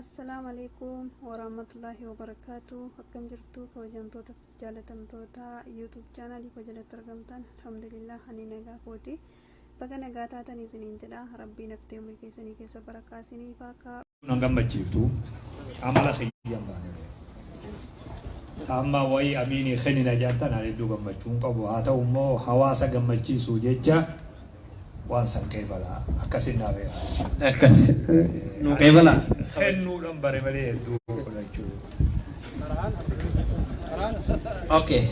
Assalaamu alaikum warahmatullaahi wabarakaatu. Akkam jirtu kabajamtoota jaalatamtoota YouTube chaanaalii koo jalatti argamtan? Alhamdulillah, ani nagaa kooti. Baga nagaa taatan isiniin jedha. Rabbiin haftee umrii keessanii keessa barakaa isiniif haa kaa'u. Nan gammachiiftu amala kiyyan baane ta amma wayii amiinii kennina jedhan ani hedduu gammachuu hin qabu. Haa ta'u immoo hawaasa gammachiisuu jecha waan san qeebalaa akkasin naa beekaa. Akkas nu qeebalaa. Kennuudhaan bare malee hedduu fudhachuu. Okay.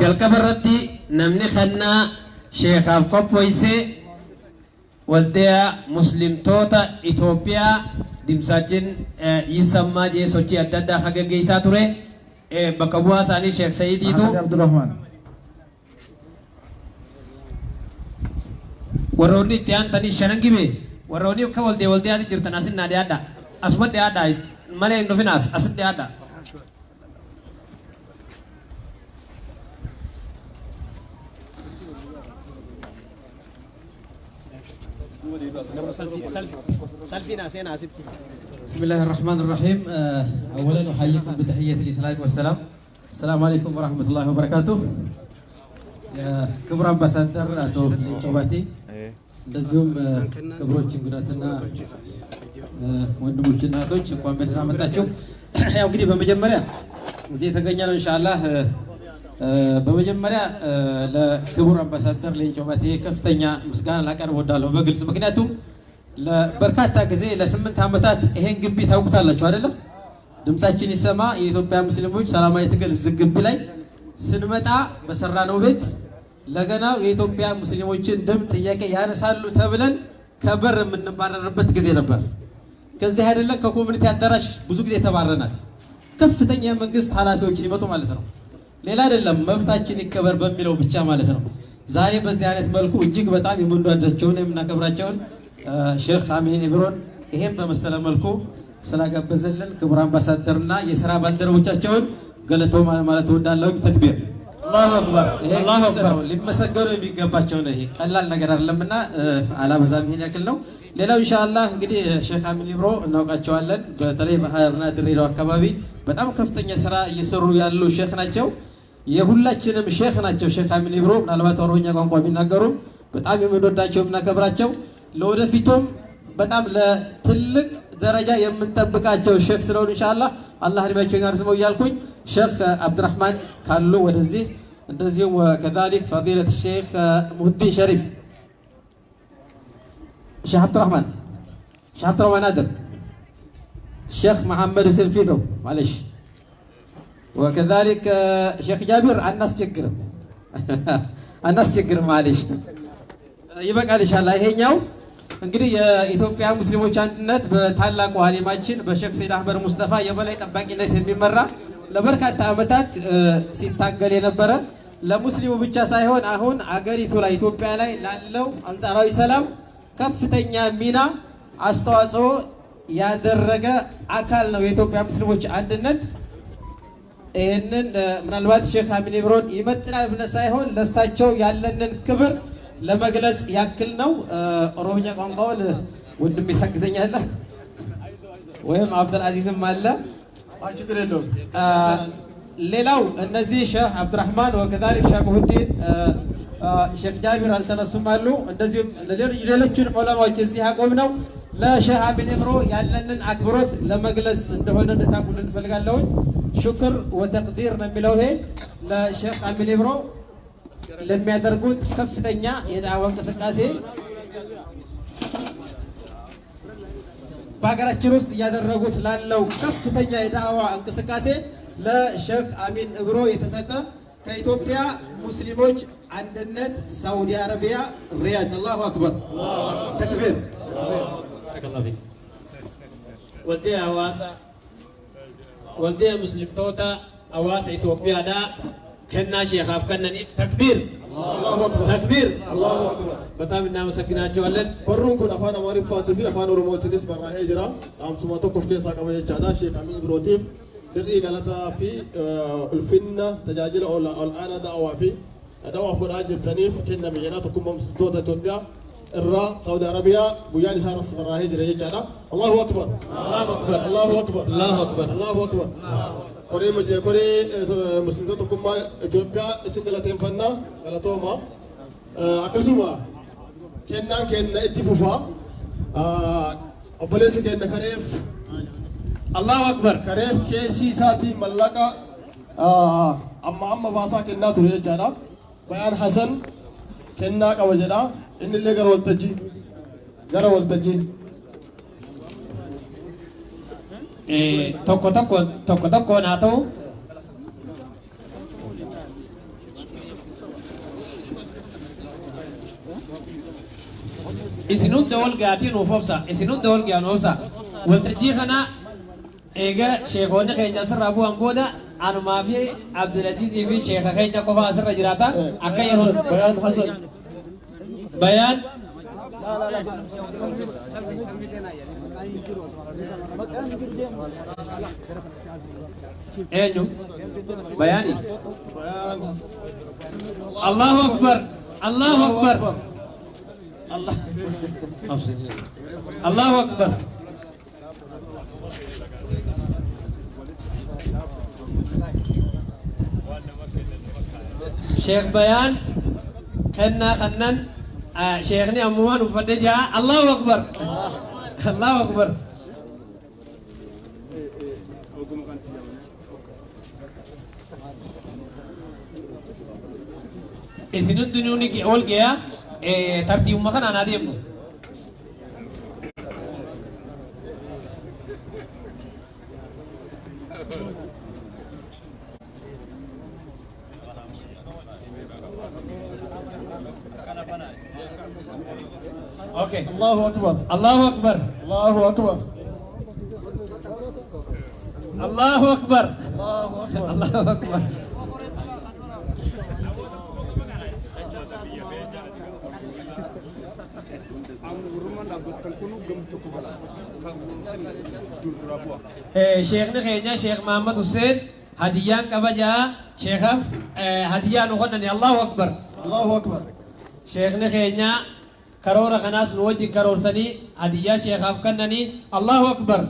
Jalqaba irratti namni kennaa sheekaaf qopheesse waldayaa muslimtoota Itoophiyaa dimsaachin yisammaa jee sochii adda addaa kan gaggeessaa ture bakka bu'aa isaanii Sheek Sa'idiitu. Ahmed Abdurrahman. Warroonni itti aantanii shanan gibee warroonni akka waldee waldayaatti jirtan asin naa dhiyaadha, asuma dhiyaadha malee hin dhufinaas, asin dhiyaadha. Salfiin aseenaa asitti. بسم الله الرحمن الرحيم. أولا أحييكم بتحية الإسلام والسلام. السلام عليكم ورحمة الله وبركاته. ክቡር አምባሳደር አቶ ሌንጮ ባቲ፣ እንደዚሁም ክቡሮች እንግዳትና ወንድሞችና እህቶች እንኳን በደህና መጣችሁ። ያው እንግዲህ በመጀመሪያ እዚህ የተገኘ ነው ኢንሻአላህ በመጀመሪያ ለክቡር አምባሳደር ሌንጮ ባቲ ከፍተኛ ምስጋና ላቀርብ እወዳለሁ በግልጽ። ምክንያቱም ለበርካታ ጊዜ ለ8 ዓመታት ይሄን ግቢ ታውቁታላችሁ አይደለም? ድምጻችን ይሰማ የኢትዮጵያ ሙስሊሞች ሰላማዊ ትግል እዚህ ግቢ ላይ ስንመጣ በሰራነው ቤት ለገናው የኢትዮጵያ ሙስሊሞችን ድምጽ ጥያቄ ያነሳሉ ተብለን ከበር የምንባረርበት ጊዜ ነበር። ከዚህ አይደለም ከኮሚኒቲ አዳራሽ ብዙ ጊዜ ተባረናል። ከፍተኛ የመንግስት ኃላፊዎች ሲመጡ ማለት ነው። ሌላ አይደለም መብታችን ይከበር በሚለው ብቻ ማለት ነው። ዛሬ በዚህ አይነት መልኩ እጅግ በጣም የምንወዳቸውን የምናከብራቸውን ሼክ አሚን ኢብሮን ይሄን በመሰለ መልኩ ስላጋበዘልን ክቡር አምባሳደርና የስራ ባልደረቦቻቸውን ገለቶ ማለት እወዳለሁ። ተክቢር። አላሁ አክበር። ይሄ አላሁ ግልጽ አክበር። ነው፣ ሊመሰገኑ የሚገባቸው ነው። ይሄ ቀላል ነገር አይደለምና አላበዛም፣ ይሄን ያክል ነው። ሌላው ኢንሻአላህ እንግዲህ ሼክ አሚን ኢብሮ እናውቃቸዋለን። በተለይ በሐረርና ድሬዳዋ አካባቢ በጣም ከፍተኛ ስራ እየሰሩ ያሉ ሼክ ናቸው። የሁላችንም ሼክ ናቸው። ሼክ አሚን ኢብሮ ምናልባት ኦሮምኛ ቋንቋ ቢናገሩ በጣም የምንወዳቸው የምናከብራቸው፣ ለወደፊቱም በጣም ለትልቅ ደረጃ የምንጠብቃቸው ሼክ ስለሆኑ ኢንሻአላህ አላህ እድሜያቸውን ያርዝመው እያልኩኝ ሼክ አብዱራህማን ካሉ ወደዚህ፣ እንደዚሁም ወከዛሊክ ፈዲለት ሼክ ሙህዲን ሸሪፍ፣ ሼክ አብዱራህማን፣ ሼክ አብዱራህማን አደም፣ ሼክ መሐመድ ሁሴን ፊቶ ማለሽ፣ ወከዛሊክ ሼክ ጃቢር። አናስቸግርም አናስቸግርም፣ ማለሽ ይበቃል ኢንሻአላህ። ይሄኛው እንግዲህ የኢትዮጵያ ሙስሊሞች አንድነት በታላቁ አሊማችን በሼክ ሰይድ አህመድ ሙስጠፋ የበላይ ጠባቂነት የሚመራ ለበርካታ ዓመታት ሲታገል የነበረ ለሙስሊሙ ብቻ ሳይሆን አሁን አገሪቱ ላይ ኢትዮጵያ ላይ ላለው አንጻራዊ ሰላም ከፍተኛ ሚና አስተዋጽኦ ያደረገ አካል ነው የኢትዮጵያ ሙስሊሞች አንድነት። ይህንን ምናልባት ሼክ አሚን ኢብሮን ይመጥናል ብለን ሳይሆን ለሳቸው ያለንን ክብር ለመግለጽ ያክል ነው። ኦሮምኛ ቋንቋውን ወንድሜ ታግዘኛለህ ወይም አብዱል አዚዝም አለ። አይ ችግር የለውም። ሌላው እነዚህ ሼህ አብዱራህማን ወከዛሊክ ሼህ ሙሁዲን፣ ሼክ ጃቢር አልተነሱም አሉ። እንደዚሁም ሌሎችን ዑለማዎች እዚህ ያቆምነው ለሼህ አሚን ኢብሮ ያለንን አክብሮት ለመግለጽ እንደሆነ እንድታውቁልን እንፈልጋለሁ። ሹክር ወተቅዲር ነው የሚለው ይሄ ለሼህ አሚን ኢብሮ ለሚያደርጉት ከፍተኛ የዳዕዋ እንቅስቃሴ በሀገራችን ውስጥ እያደረጉት ላለው ከፍተኛ የዳዕዋ እንቅስቃሴ ለሼክ አሚን ኢብሮ የተሰጠ ከኢትዮጵያ ሙስሊሞች አንድነት ሳውዲ አረቢያ ሪያድ። አላሁ አክበር። ተክቢር። Waldee hawaasa waldee muslimtoota hawaasa Itoophiyaadhaa kennaa sheekaaf kennaniif takbiir. Allahu akbar. Takbiir. Allahu akbar. በጣም እናመሰግናቸዋለን። Barruun kun afaan Amaariffaatii fi afaan Oromootiinis barraa'ee jira. Dhaamsuma tokko of keessaa qaba jechaadha. Sheek Amin Ibrootiif dirrii galataa fi ulfinna tajaajila ol'aanaa da'awaa fi da'awaaf godhaa jirtaniif kenname jedha tokkummaa muslimtoota Itoophiyaa. irraa Saudi Arabiyaa guyyaan isaa irras barraa'ee jira jechaadha. Allahu Akbar. Allahu Akbar. Allahu Akbar. Allahu Akbar. Allahu Akbar. Koree mujee koree musliimota tokkummaa Itoophiyaa isin galateeffannaa galatooma. Akkasuma kennaan kenna itti fufaa. Obboleessi kenna kareef Allahu Akbar. Kareef keesii isaatii mallaqa amma amma baasaa kennaa ture jechaadha. Bayaan Hasan kennaa qaba jedha. Inni illee gara waltajjii. Gara waltajjii. Tokko tokko tokko tokkoon haa ta'u. Isin hunda wal gaatii nuuf obsa. Isin hunda wal gaa nuuf obsa. Waltajjii kana eega sheekonni keenya asirraa bu'an booda anumaa fi Abdulaziizii fi sheeka keenya qofa asirra jiraata. Akka yeroo Bayaan Hasan. Bayaan eenyu? Bayaani. Bayaan Hasan. Allahu Akbar. Allahu Akbar. Allah. Allahu Akbar. Sheekh Bayaan kennaa kannan sheekhni ammumaan uffadhe jaa. Allahu Akbar. Allahu Akbar. Isin hundinuu ni ol geeyaa tartiibuma kanaan adeemnu. Okay. Allahu Akbar. Allahu Akbar. Allahu Akbar. Allahu Akbar. Allahu Akbar. Allahu Akbar. Sheekhni keenya Sheekh Muhammad Hussein hadiyyaan kabajaa sheekhaaf hadiyyaa nu kennani. Allahu Akbar. Allahu Akbar. Sheekhni keenya karoora kanaas nu wajjin karoorsanii hadiyyaa sheekhaaf kennanii. Allahu Akbar.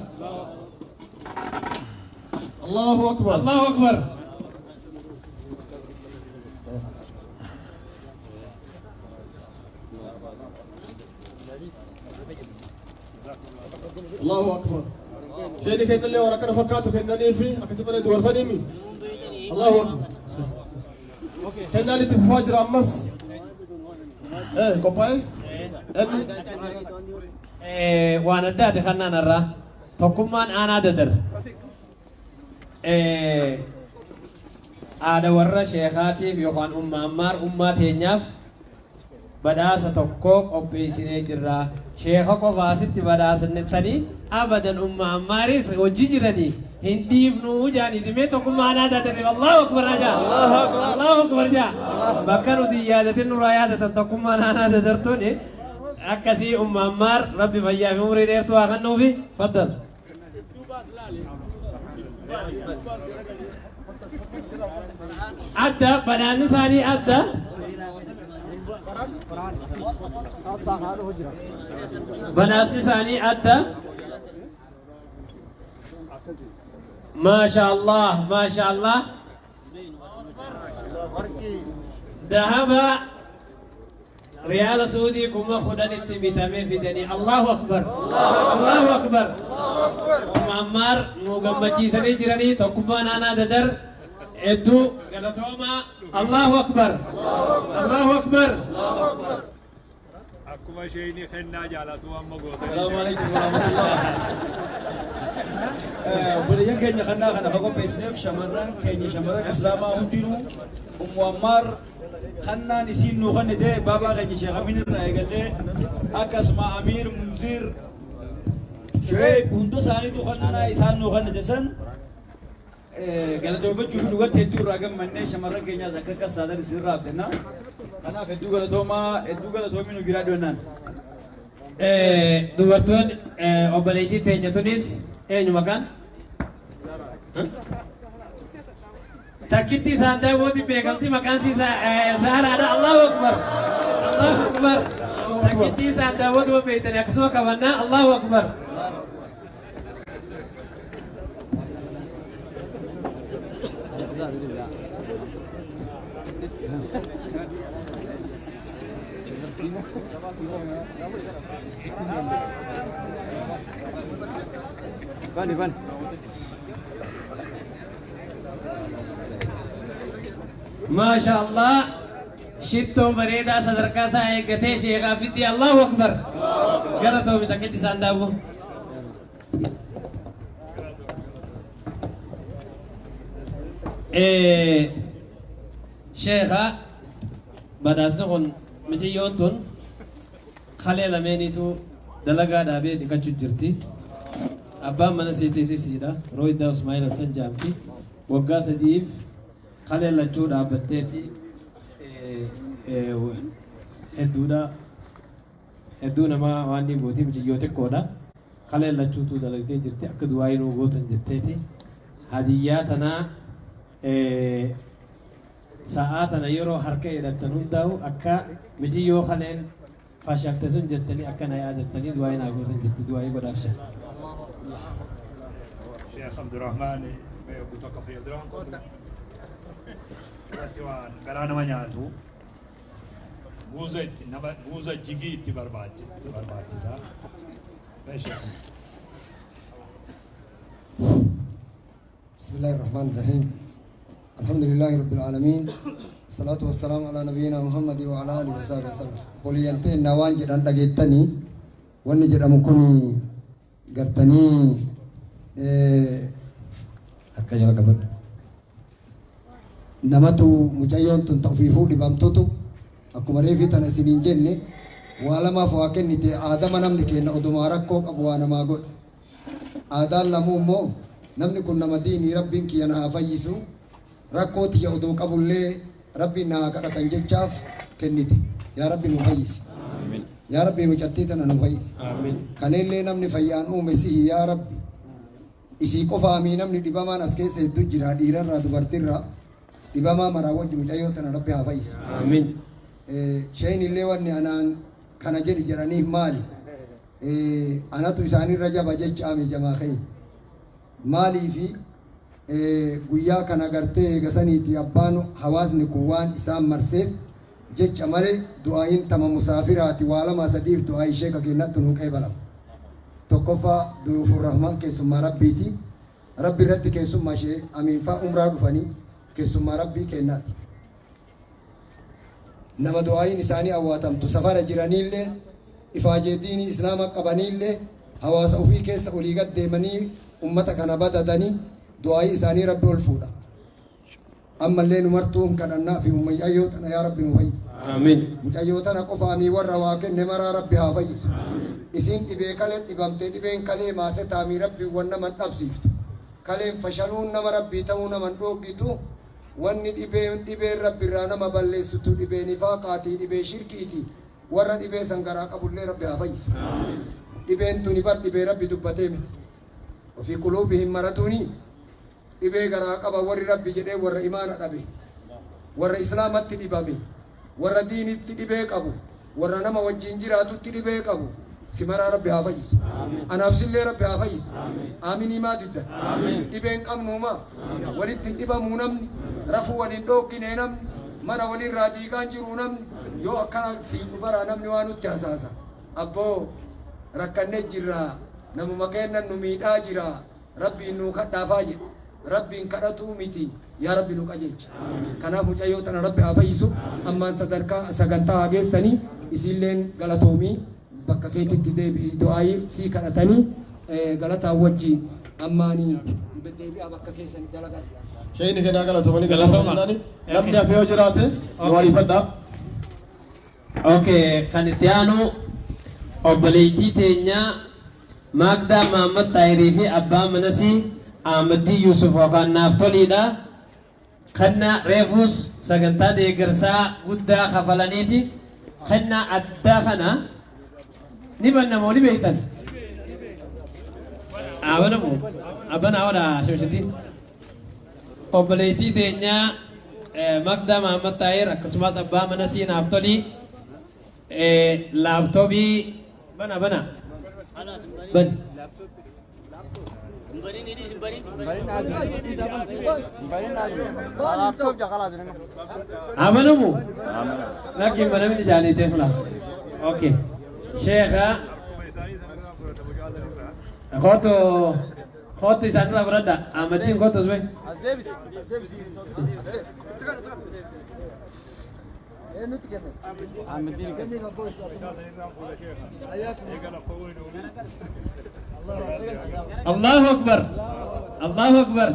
Allahu Akbar. Allahu Akbar. Allahu Akbar. Sheeni kennallee waan akkana fakkaatu kennanii fi akkatti bareedu wartanii. Allahu Akbar. Kennaan itti fufaa jira ammas. Qophaa'e? Waan addaati kannaan irraa tokkummaan aanaa dadar. Haadha warra sheekaatiif yookaan umma ammaar ummaa teenyaaf badhaasa tokko qopheessinee jirra. Sheeka qofa asitti badhaasannettanii abadan umma ammaaris hojii jiranii hin dhiifnuu jaaniiti. Mee tokkummaa aanaa dadarre. Allahu Akbar jaa. Allahu Akbar jaa. Bakka nuti yaadatin nurraa yaadatan tokkummaan aanaa dadartuuni akkasii umma ammaar rabbi fayyaa fi umurii dheertuu haa kennuufi. Faddal. Adda badhaanni isaanii adda. Badhaasni isaanii adda. Maasha Allah, maasha Allah. Dahaba riyaala Suudii 10,000 itti bitamee fidanii. Allahu Akbar. Allahu Akbar. Umma Ammaar nu gammachiisanii jiranii tokkummaan aanaa dadar hedduu galatoomaa. Allahu Akbar. Allahu Akbar. Akkuma isheen kennaa jaalatu amma gootanii. Salaamu alaikum warahmatullah. Obboleeyyan keenya kannaa kana kan qopheessineef shamarran keenya shamarran Islaamaa hundinuu Ummu Ammaar kannaan isiin nuu kennite baabaa keenya Sheekh Amiin irraa eegallee akkasuma Amiir Munzir Shu'eeb hunda isaaniitu kannaa isaan nuu kennite san galatoomfachuu fi dhugatti hedduu irraa gammannee shamarran keenyaas akka akkas taatan isinirraa abdanna. Kanaaf hedduu galatoomaa hedduu galatoomii nu biraa dhiyannaan. Dubartoonni obboleettii teenya tunis eenyu maqaan? Takkitti isaan ta'e mootii beekamti maqaan isaa Zaharaadha. Allahu Akbar. Allahu Akbar. Akbar. Takkitti isaan daawwatuma beeytanii akkasuma qabannaa. Allahu akbar. Maasha Allah. Shittoo bareedaa sadarkaa isaa eeggatee sheekaa fiddi. Allahu akbar. Galatoomi, takkitti isaan daawwu. Sheekha, badhaasni kun miciyyoon tun kalee lameeniitu dalagaa dhaabee dhiqachuu jirti. Abbaan mana siitis isiidha. Rooyiddaa Usmaa'il Hassan jaamti. Waggaa 3f kalee lachuu dhaabbatteeti hedduudha. Hedduu namaa waan ni gooti, michiyyoo xiqqoodha. Kalee lachuutu dalagdee jirti, akka du'aa nuu gootan jetteeti. Hadiyyaa tanaa sa'aa tana yeroo harka hidhattan hundaa'u akka michiyyoo kaleen fashafte sun jettanii akka na yaadattanii du'aa naa gootan jetti, du'aa godhaaf shan. Sheekh Abdurrahman kutoka fi Abdurrahman irratti waan garaa nama nyaatu guuza itti nama guuza jigii itti barbaachisa. Sheekh. بسم الله الرحمن الرحيم، الحمد لله رب العالمين، الصلاة والسلام على نبينا محمد وعلى آله وصحبه وسلم. Obboleeyyan waan jedhan dhageettanii, wanni jedhamu kun gartanii Akka jala qabadhu. Namatu mucayyoon tun ta'ufiifuu dhibamtutu akkuma reefii tana isiniin jenne waa lamaaf waa kennite. Aadama namni kenna odumaa rakkoo qabu waa namaa godha. Aadaan lamuu immoo namni kun nama diinii, rabbiin kiyya na haa fayyisu, rakkoo tiyya odoo qabullee rabbiin na haa kadhatan jechaaf kennite. Yaa rabbi nu fayyisi. Yaa rabbi mucattii tana nu fayyisi. Kaleellee namni fayyaan uume sihi yaa rabbi. Isii qofaamii namni dhibamaan as keessa hedduu jira, dhiirarraa dubartiirraa dhibamaa maraa wajji mucayyoo tana rabbi haa fayyisu. Amiin. Sheen illee wanni anaan kana jedhi jedhaniif maali? Anatu isaanirra jaba jecha ami jamaa keenya. Maaliifi guyyaa kana gartee eegasaniiti abbaan hawaasni kun waan isaan marseef jecha malee du'aayin tama musaafiraati waa lama sadiif du'aa ishee ka kennattu nu qeebalama. Tokkoffaa, duyuufur rahmaan keessummaa rabbiiti. Rabbi irratti keessummaa ishee amiinfaa umraa dhufanii keessummaa rabbii kennaati. Nama du'aayin isaanii awwaatamtu safara jiraniillee ifaajee diinii islaama qabaniillee hawaasa ofii keessa olii gad deemanii ummata kana badadanii du'aayii isaanii rabbi ol fuudha. Ammallee nu martuu hin kadhannaa fi mucayyoo tana yaa rabbi nu fayyisi. Amiin. Mucayyoo tana qofaamii warra waa kenne maraa rabbi haa fayyisu. Isiin dhibee kalee dhibamtee dhibeen kalee maase taamii rabbi wan naman dhabsiiftu. Kaleen fashaluun nama rabbii ta'uu naman dhooggitu, wanni dhibeen dhibeen rabbi irraa nama balleessitu dhibee nifaaqaatii, dhibee shirkiiti, warra dhibee san garaa qabullee rabbi haa fayyisu. Dhibeen tuni bar dhibee rabbi dubbatee miti. وفي قلوبهم مرض dhibee garaa qaba warri rabbi jedhee, warra imaana dhabe, warra islaamatti dhibame, warra diinitti dhibee qabu, warra nama wajjin jiraatutti dhibee qabu si maraa rabbi haa fayyisu. Anaaf sillee rabbi haa fayyisu. Aaminii maa diddan? Dhibeen qabnuuma walitti hin dhibamuu, namni rafuu waliin dhooggine, namni mana walirraa diigaan jiru, namni yoo akkana sii dhubaraa namni waa nutti hasaasa. Abboo, rakkannee jirra, namuma kennan nu miidhaa jira, rabbiin nuu kadhaafaa jedhu. Rabbiin kadhatuu miti, yaa rabbi nu qajeelcha. Kanaaf mucayyoo tana rabbi haa fayyisu. Ammaan sadarkaa sagantaa haa geessanii, isiilleen galatoomii bakka keetitti deebi'i, du'aayii sii kadhatanii galataan wajjiin ammaanii deebi'aa bakka keessan dalagan. Sheeyni kennaa galatoomanii. Galatooma. Galatoomanii. Namni hafe yoo jiraate nu ariifadhaa. Okay, kan itti aanu obboleettii teenyaa Maagdaa Mahammad Taayirii fi abbaa manasii Ahmaddii Yusuf yookaan Naaftoliidha. Kanna reefus sagantaa deeggarsaa guddaa kafalaniiti. Kenna addaa kana ni bannamoo ni beektan? Abanamu abbanaa oodha Shamshiddin. Obboleettii teenyaa Maagdaa Mahammad Taayir akkasumas abbaa manasii Naaftolii. Laaptoobii bana bana ban amanamu lakki banamni jaaniite fula. Okay, sheekha kootu kootu isaanirraa fudhadha. Ahmadiin kootu asbe. Allahu akbar, Allahu akbar.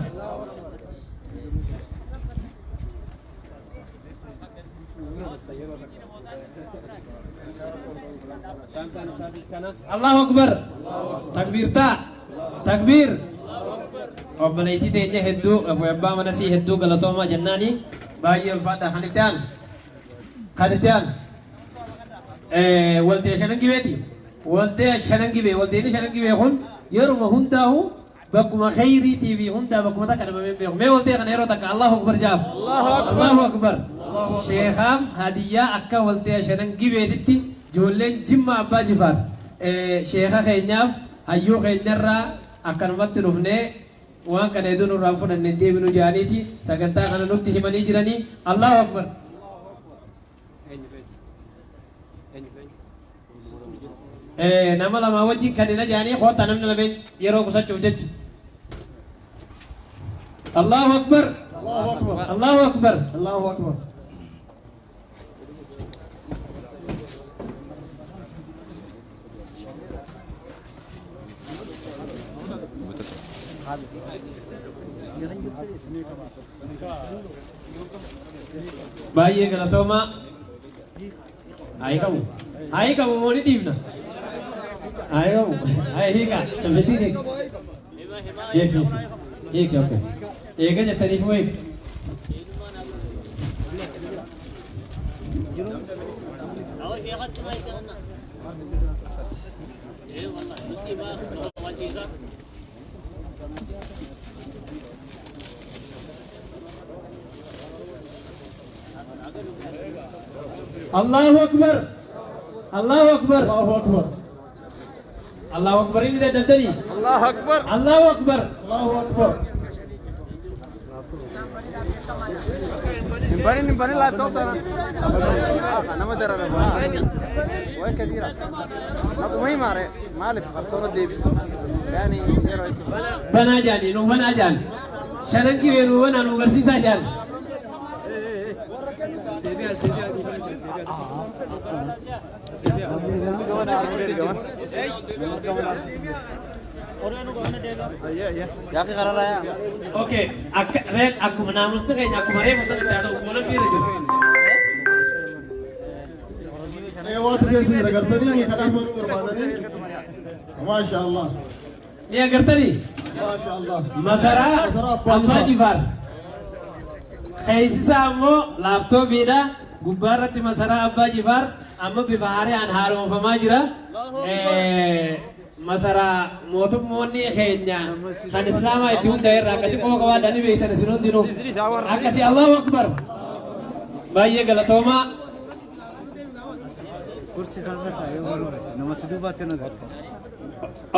Allahu akbar. Takbir ta takbir. Obboleettii teenya hedduu abbaa mana sii hedduu galatoomaa jennaani baay'ee ulfaadha. Kan itti aanu, kan itti aanu waldee shanan gibeeti. Waldee shanan gibee, waldeen shanan gibee kun yeruma hundaa'u bakkuma khayriitii fi hundaa bakkuma takka namamee beeku. Mee waldee kana yeroo takka Allahu akbar jaaf. Allahu akbar. Sheekaaf hadiyyaa akka waldee shanan gibeetitti ijoolleen Jimma Abbaa Jifaar sheeka keenyaaf hayyuu keenyarraa akkanumatti dhufnee waan kana hedduu nurraan fudhanne deebinu jaaniiti sagantaa kana nutti himanii jiranii. Allahu akbar. Nama lama wajjin kanneen jaanii koota namni lameen yeroo qusachuuf jecha. Allahu akbar. Allahu akbar. Allahu akbar. Allahu akbar. Baay'ee galatoomaa. Haa hiikamu. Haa hiikamu moo ni dhiibna? Haa hiikamu. Haa hiika. Shamsiddin hiika. Hiiki. Hiiki, okay. Eega jettaniif moo hiika? Allahu akbar. Allahu akbar. Allahu akbar. Allahu akbar inni dadhabdanii. Allahu akbar. Allahu akbar. Allahu akbar. Nimbani laptop dara. Nama dara way kathira. Naku mare maalif qarsoona deebisu. Yani yeroo itti Banaa jaani nu banaa jaani. Shanan gibee nu banaa nu agarsiisaa jaani. Okay, akka reen akkuma naamusni keenya akkuma reefu sana itti haa ta'u gola miira jiru. Waatu keessa jira gartanii kanaaf manuu barbaadanii. Maasha Allah. Ni agartanii? Maasha Allah. Masaraa Abbaa Jifaar. Keessisaa ammoo laaptooppiidha. Gubbaa irratti masaraa Abbaa Jifaar amma bifa haaraan haaromfamaa jira. Masaraa mootummoonni keenya kan Islaamaa itti hundaa'e irraa akkasii qofa qabaadhaan ni beektan isin hundinuu. Akkasii Allahu akbar. Baay'ee galatoomaa.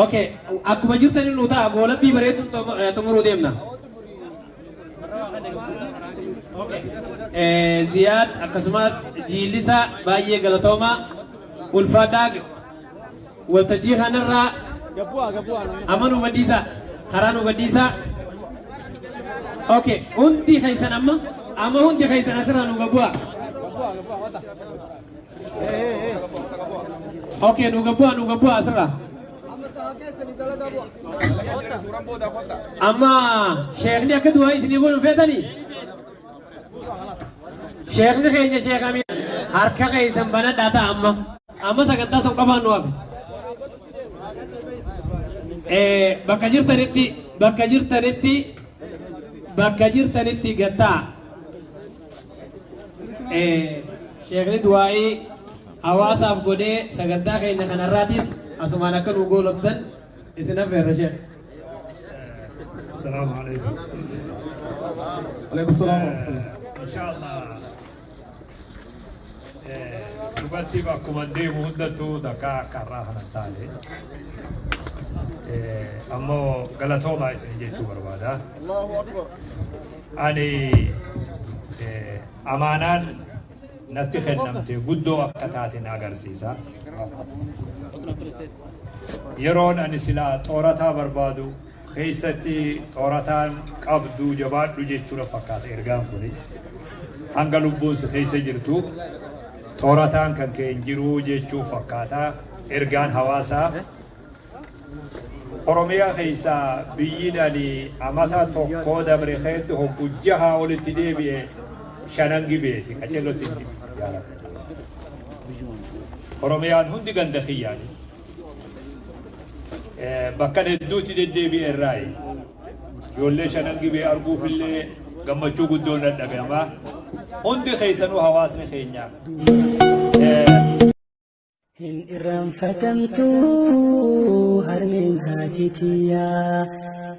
Okay, akkuma jirtanii nu ta'a goolabbii bareeduun xumuruu deemna. Ziyaad akkasumas jiillisa baay'ee galatoomaa ulfaadhaa waltajjii kanarraa amma nu baddiisa karaa nu baddiisa. Okay, hundi keessan amma amma hundi keessan asirraa nu gabbu'a. Okay, nu gabbu'a nu gabbu'a asirraa. Amma sheekni akka du'aa isinii godhu feetanii? Sheekni keenya sheek Amiin harka keessan banadhaa ta'a amma. Amma sagantaa sun qofaan nu hafe. Bakka jirtanitti bakka jirtanitti bakka jirtanitti gattaa. Sheekni du'aa'ii hawaasaaf godhee sagantaa keenya kanarraatis asumaan akka nu goolabdan isin affeerra sheek. السلام عليكم. عليكم السلام ورحمة الله. إن شاء الله Dhugatti bakkuma deemu hundattuu takka akka har'aa kana hin taane. Ammoo galatoomaa isin jechuu barbaada. Allahu Akbar. Ani amaanaan natti kennamte guddoo akka taate na agarsiisa. Yeroon ani silaa xoorataa barbaadu keessatti xoorataan qabdu jabaadhu jechuudha fakkaata ergaan kuni. Hanga lubbuun si keessa jirtu xoorataan kan kee hin jiru jechuu fakkaata ergaan hawaasaa. Oromiyaa keessaa biyyi ani amata tokko dabre keetti hoggu jaha olitti deebi'e shanan gibeeti qaceellotti jaalladha. Oromiyaan hundi ganda kiyyaani. Bakka hedduutti deddeebi'e irraayi. Ijoollee shanan gibee arguufillee gammachuu guddoon dhagahama. Hundi keessanuu hawaasni keenya. Hin irraanfatamtu harmeen haati tiyyaa.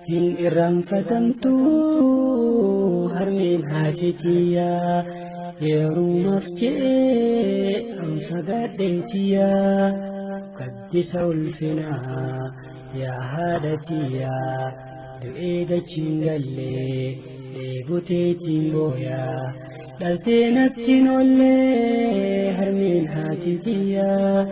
Hin irraanfatamtu harmeen haati tiyyaa. Yerumaaf je'ee an fagaadhee tiyyaa. Gaddisa ulfinaa yaa haadha tiyyaa. Du'ee dachiin gallee dheeboteetiin booyaa. Dhaltee natti hin oollee harmeen haati tiyyaa.